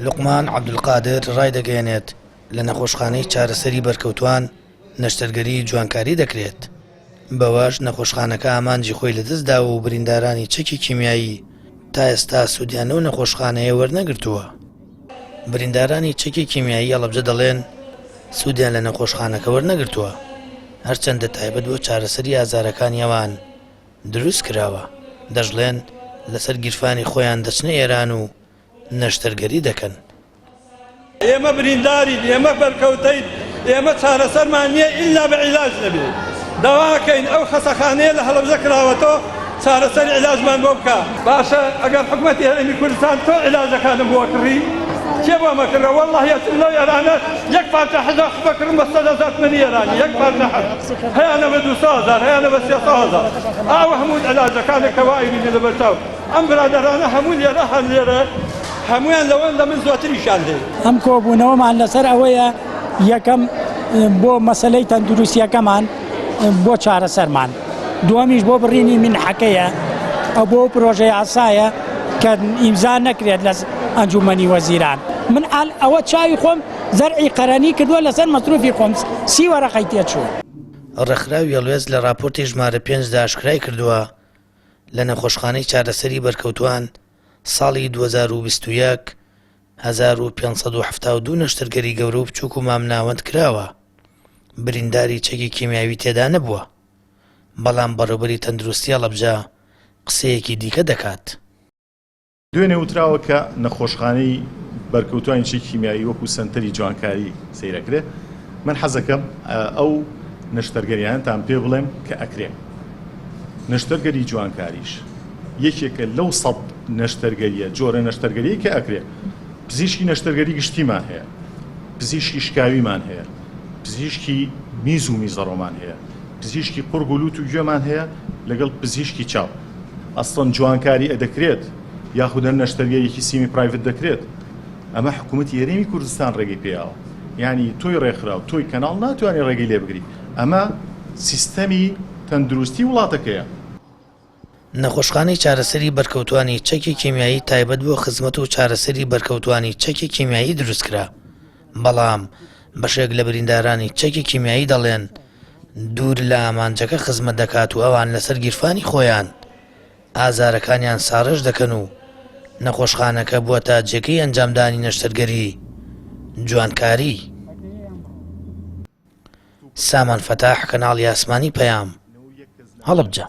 لوقمان عەبدولقادر ڕایدەگەیەنێت، لە نەخۆشخانەی چارەسەری بەرکەوتوان نەشتەرگەری جوانکاری دەکرێت، بەوەش نەخۆشخانەکە ئامانجی خۆی لەدەستداوە و بریندارانی چەکی کیمیایی تا ئێستا سوودیان لەو نەخۆشخانەیە وەرنەگرتووە. بریندارانی چەکی کیمیایی هەڵەبجە دەڵێن، سوودیان لە نەخۆشخانەکە وەرنەگرتووە، هەرچەندە تایبەت بۆ چارەسەری ئازارەکانی ئەوان دروستکراوە، دەشڵێن، لەسەر گیرفانی خۆیان دەچنە ئێران و نەشتەرگەری دەکەن. ئێمە بریندارین، ئێمە بەرکەوتەین، ئێمە چارەسەرمان نییە ئیلا بە عیلاج نەبێ. داواکەین ئەو خەسەخانەیە لە هەڵەبجە کراوەتەوە چارەسەری عیلاجمان بۆ بکا. باشە ئەگەر حکومەتی هەرێمی کوردستان تۆ عیلاجەکانم بۆ کڕی کێ بۆ مەکڕێ وەڵڵاهی ئەچم لەو ئێرانە یەک پارچە حەجا بکڕم بە 100 هەزار تمەنی ئێرانی یەک پارچە حەج هەیانە بە 200 هەزار هەیانە بە 300 هەزار ئاوە هەموو عیلاجەکانە کە وا ئەیبینی لەبەر چاو ئەم برادەرانە هەموو لێرە هەن لێرە هەموویان لەوەن لە من زۆتریشیان هەیە. ئەم کۆبوونەوەمان لەسەر ئەوەیە یەکەم بۆ مەسەلەی تەندروستیەکەمان بۆ چارەسەرمان دووەمیش بۆ بڕینی مینحەکەیە ئەو بۆ پرۆژە یاسایە کە ئیمزا نەکرێت لە ئەنجومەنی وەزیران من ئال ئەوە چاوی خۆم زەرعی قەرەنی کردووە لەسەر مەسروفی خۆم سی وەرەقەی تێچوو. ڕێکخراوی هەڵوێست لە ڕاپۆرتی ژمارە پێنجدا ئاشکرای کردووە، لە نەخۆشخانەی چارەسەری بەرکەوتووان ساڵی 2021 1572 نەشتەرگەری گەورە و بچووک و مامناوەند کراوە، برینداری چەکی کیمیاوی تێدا نەبووە، بەڵام بەڕێوبەری تەندروستی هەڵەبجە قسەیەکی دیکە دەکات. دوێنێ وتراوە کە نەخۆشخانەی بەرکەوتوانی چەکی کیمیایی وەکو سەنتەری جوانکاری سەیرەکرێ، من حەزەکەم ئەو نەشتەرگەریانەتان پێ بڵێم کە ئەکرێ. نەشتەرگەری جوانکاریش یەکێکە لەو سەد نەشتەرگەریە جۆرە نەشتەرگەریەی کە ئەکرێ. پزیشکی نەشتەرگەری گشتیمان هەیە، پزیشکی شکاویمان هەیە، پزیشکی میز و میزەڕۆمان هەیە، پزیشکی قوڕگ و لوت و گوێمان هەیە لەگەڵ پزیشکی چاو. ئەسڵەن جوانکاری ئەدەکرێت یاخود هەر نەشتەرگەریەکی semi private دەکرێت ئەمە حکوومەتی هەرێمی کوردستان ڕێگەی پێیاوە یعنی تۆی ڕێکخراو تۆی کەناڵ ناتوانانی ڕێگەی لێ بگری ئەمە سیستەمی تەندروستی وڵاتەکەیە. نەخۆشخانەی چارەسەری بەرکەوتوانی چەکی کیمیایی تایبەت بۆ خزمەت و چارەسەری بەرکەوتوانی چەکی کیمیایی دروستکرا، بەڵام بەشێک لە بریندارانی چەکی کیمیایی دەڵێن دوور لە ئامانجەکە خزمەت دەکات و ئەوان لەسەر گیرفانی خۆیان ئازارەکانیان ساڕێژ دەکەن و نەخۆشخانەکە بووەتە جێگەی ئەنجامدانی نەشتەرگەری جوانکاری. سامان فەتاح، کەناڵی ئاسمانی پەیام، هەڵەبجە.